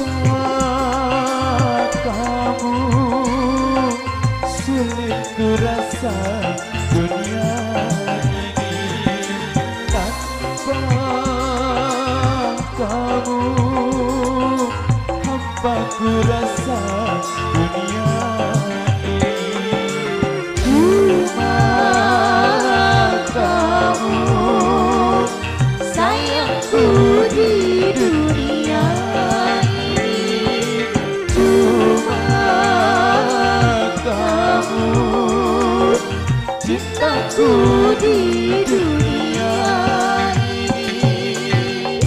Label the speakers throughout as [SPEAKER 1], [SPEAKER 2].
[SPEAKER 1] Tanpa kamu sulit ku rasa dunia ini. Tanpa kamu hampa ku rasa dunia ini. Cuma kamu
[SPEAKER 2] sayangku di dunia ini.
[SPEAKER 1] Cuma kamu
[SPEAKER 2] cintaku di dunia ini.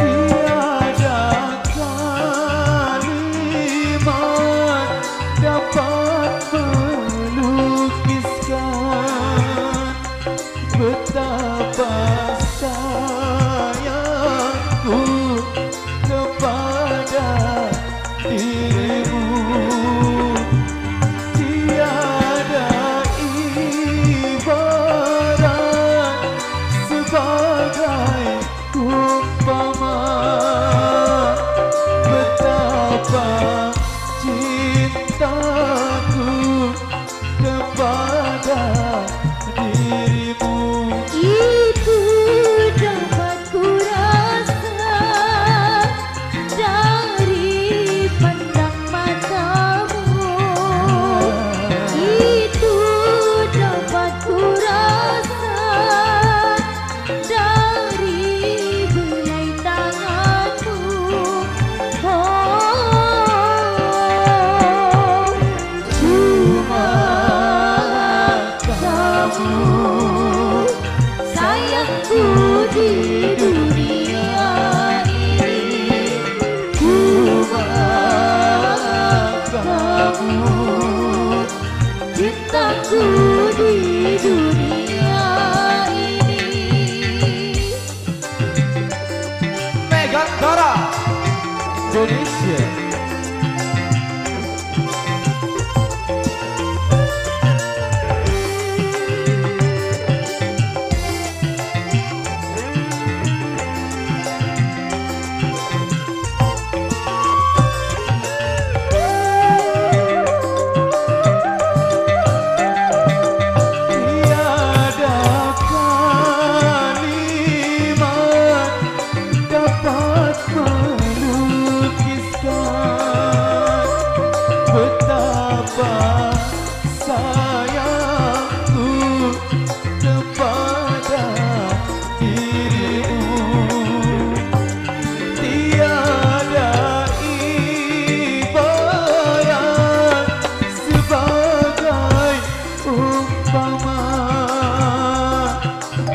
[SPEAKER 1] Tiada kalimat dapat melukiskan betapa sayangku kepada dirimu. Tiada ibarat sebagai umpama betapa cintaku kepada dirimu.
[SPEAKER 2] Itu dapat ku rasa dari pandang matamu. Itu dapat ku rasa dari belai tanganmu. Oh,
[SPEAKER 1] Cuma kamu
[SPEAKER 2] sayangku di dunia ini.
[SPEAKER 1] Cuma kamu
[SPEAKER 2] Cintaku di dunia ini.
[SPEAKER 1] Megantara Indonesia. Tiada kalimat dapat melukiskan betapa sayangku kepada dirimu. Tiada ibarat sebagai umpama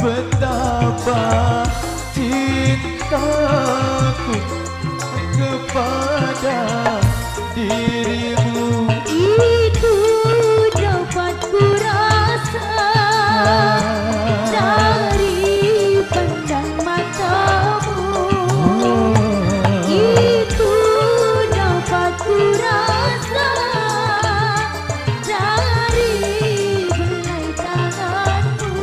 [SPEAKER 1] betapa cintaku kepada dirimu.
[SPEAKER 2] Itu dapat ku rasa dari pandang matamu. Itu dapat ku rasa dari belai tanganmu.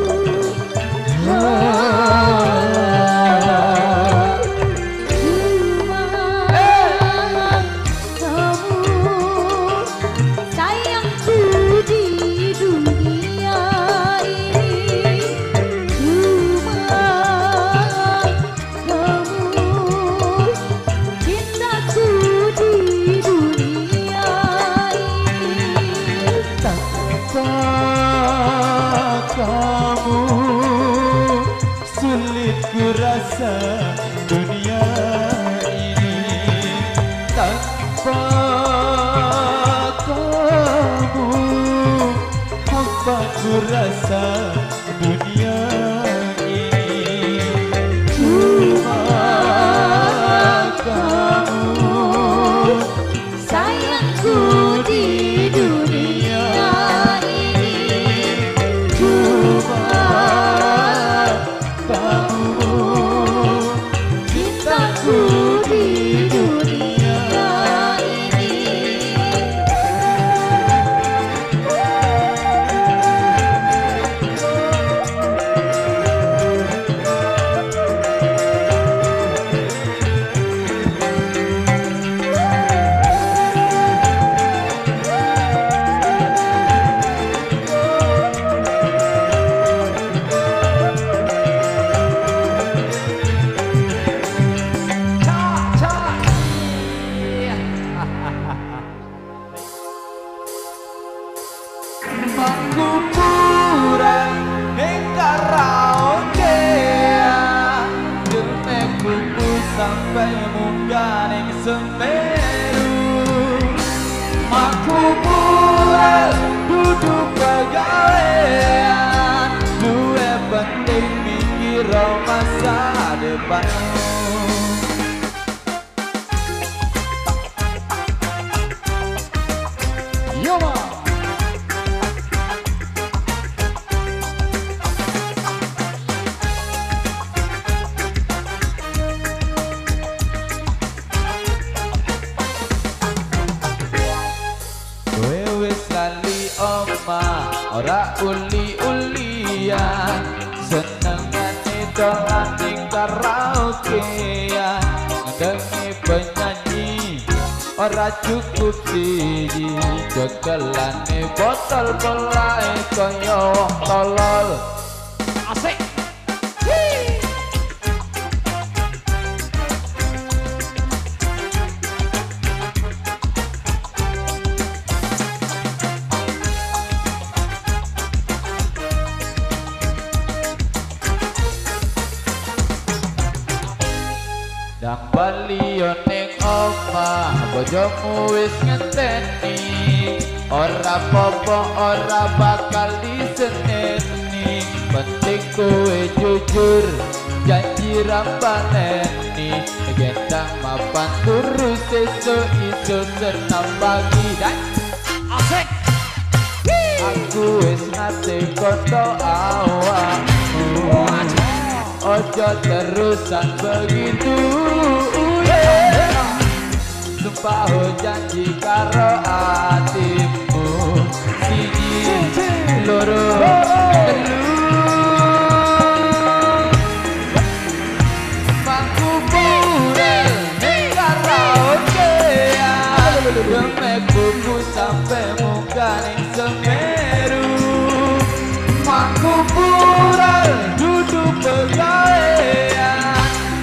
[SPEAKER 2] Cuma kamu sayangku di dunia ini. Cuma kamu cintaku di dunia ini.
[SPEAKER 1] Tanpa kamu sulit ku rasa dunia ini. Tanpa kamu hampa ku rasa dunia ini. Cuma kamu
[SPEAKER 2] sayangku di dunia
[SPEAKER 1] Mangku pura ning karaokean, demek kupu sampai munggah ning Semeru. Mangku pura duduk pegawean, luwe penting mikir masa depanmu.
[SPEAKER 3] Yoma.
[SPEAKER 1] Kowe wis lali omah, ora uli-ulian, senengane dolan ning karaokean, ngendengi penyanyi ora cukup siji, cekelane botol polahe kaya wong tolol.
[SPEAKER 3] Asik.
[SPEAKER 1] Dang bali yo ning omah, bojomu wis ngenteni, ora popo ora bakal diseneni, penting kowe jujur janji ra baleni, gendang mapan turu sesuk iso senam pagi. Dan
[SPEAKER 3] asik.
[SPEAKER 1] Aku wis nate koto awakmu, ojo terusan begitu, yeah. Sumpah janji karo atimu, siji loro telu. Mangku purel ning karaokean, demek buku sampe munggah ning Semeru. Mangku purel duduk pegawean,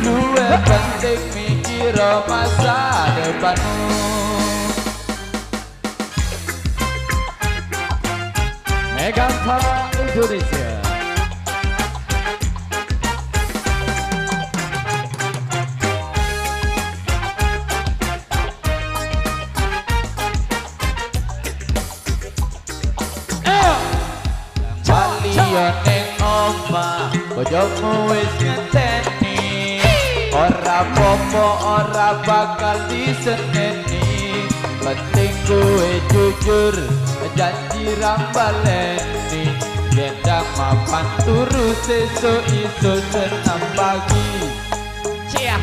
[SPEAKER 1] luwe penting mikir masa depanmu.
[SPEAKER 3] Megantara Indonesia.
[SPEAKER 1] Bali yo ning omah, bojomu wis ngenteni, ora popo ora bakal diseneni, penting kowe jujur janji ra baleni, gendang mapan turu sesuk iso senam pagi.
[SPEAKER 3] Cia.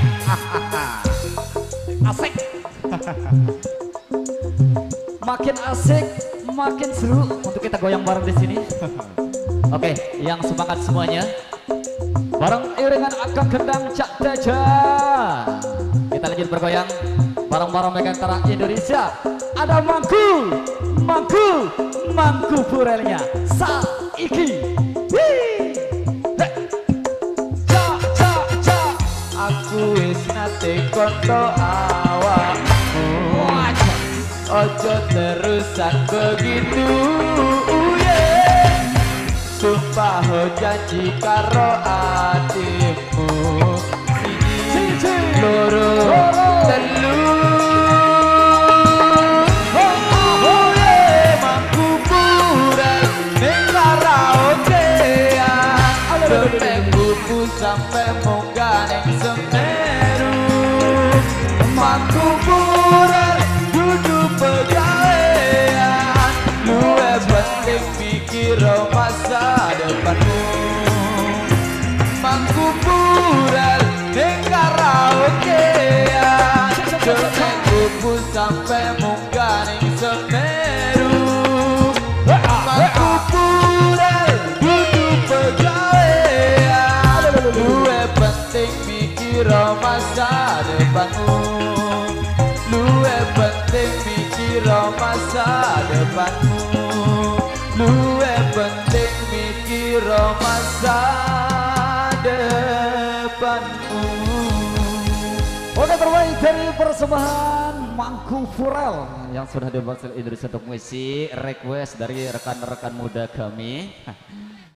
[SPEAKER 3] Asik. Makin asik, makin seru untuk kita goyang bareng di sini. Oke, yang semangat semuanya. Bareng iringan Akang Kendang Cak Teja. Kita lanjut bergoyang bareng-bareng Megantara Indonesia. Ada Mangku, Mangku, Mangku Purelnya Saiki.
[SPEAKER 1] Cak cak cak, aku wis nate koto awakmu, ojo terusan begitu, yeah. Sumpah janji karo atimu, siji loro telu. Mangku purel ning karaokean, demek buku sampe munggah ning Semeru. Mangku purel duduk pegawean, luwe penting mikir masa depanmu. Mangku purel ning karaokean, demek buku sampe munggah ning Semeru. Mangku purel duduk pegawean, luwe penting mikir masa depanmu. Luwe penting mikir masa depanmu. Luwe penting mikir masa depanmu.
[SPEAKER 3] Oke, terbaik dari persembahan Mangku Furel yang sudah dibawa Indonesia untuk mengisi request dari rekan-rekan muda kami.